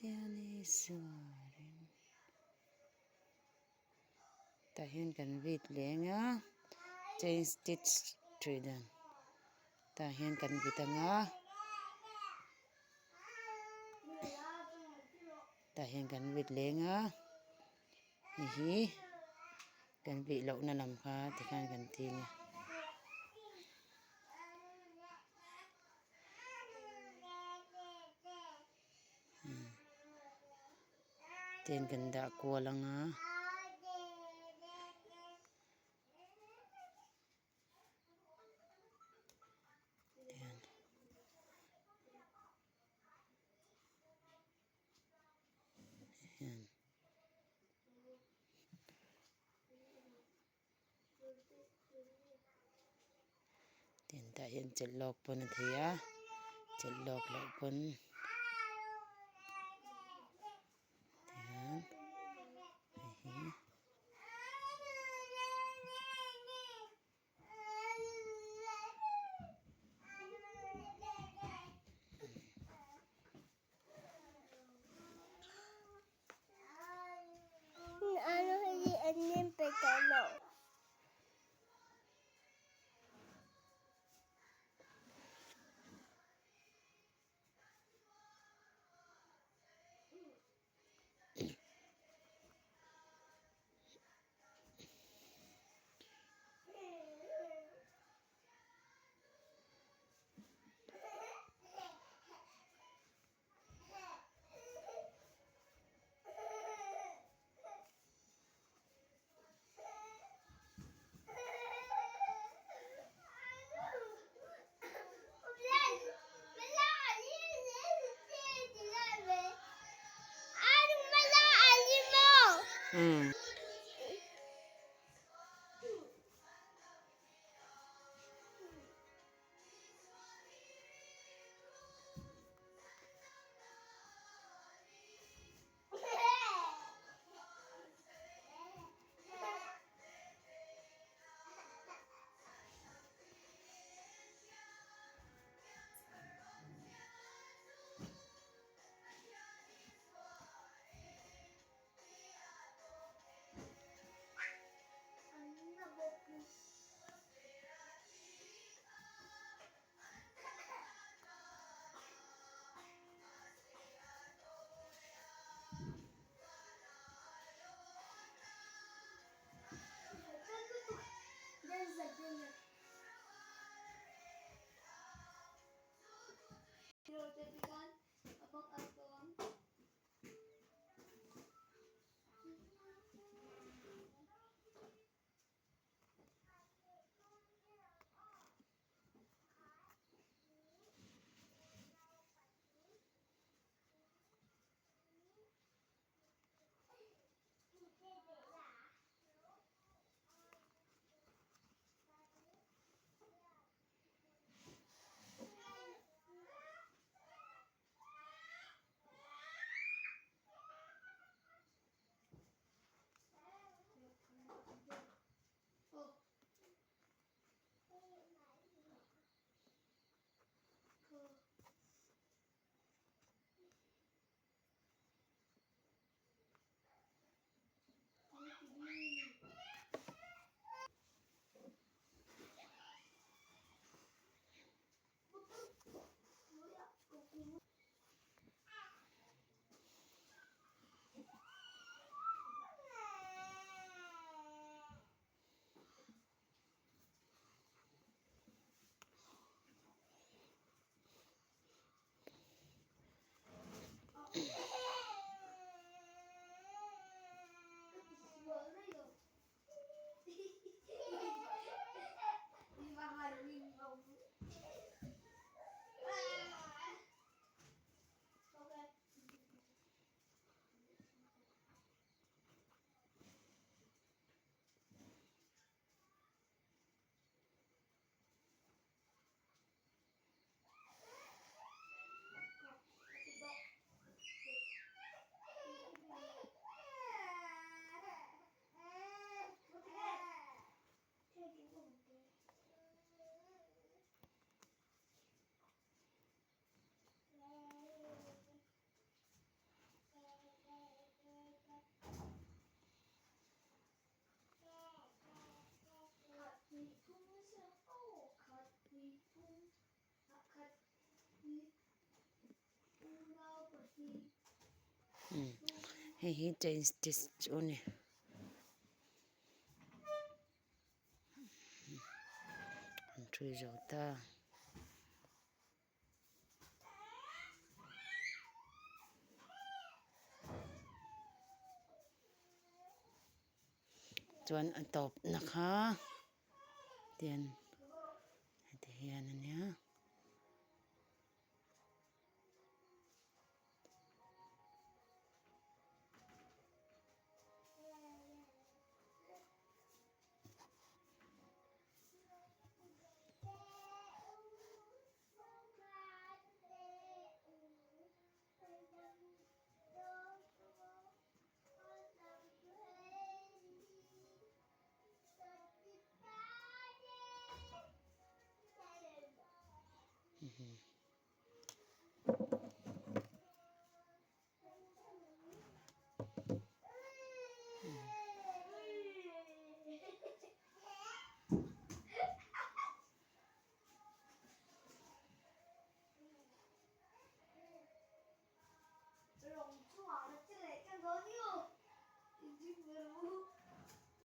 Pathian Isua ring. Tah hian kan vit leng a, chain stitch tih dan tah hian kan vit ang a, tah hian kan vit leng a, hei hi kan vih lohna lam kha tikhan kan ting a. Ten kan dah kual ang a. Tin tah hian chelh lawk pawn a thei a chelh lawk loh pawn tihian hei hi. Umm hei hi chain stitch chu a ni. An ṭhui zo ta. Chuan a tawpna kha tian heti hian a nia.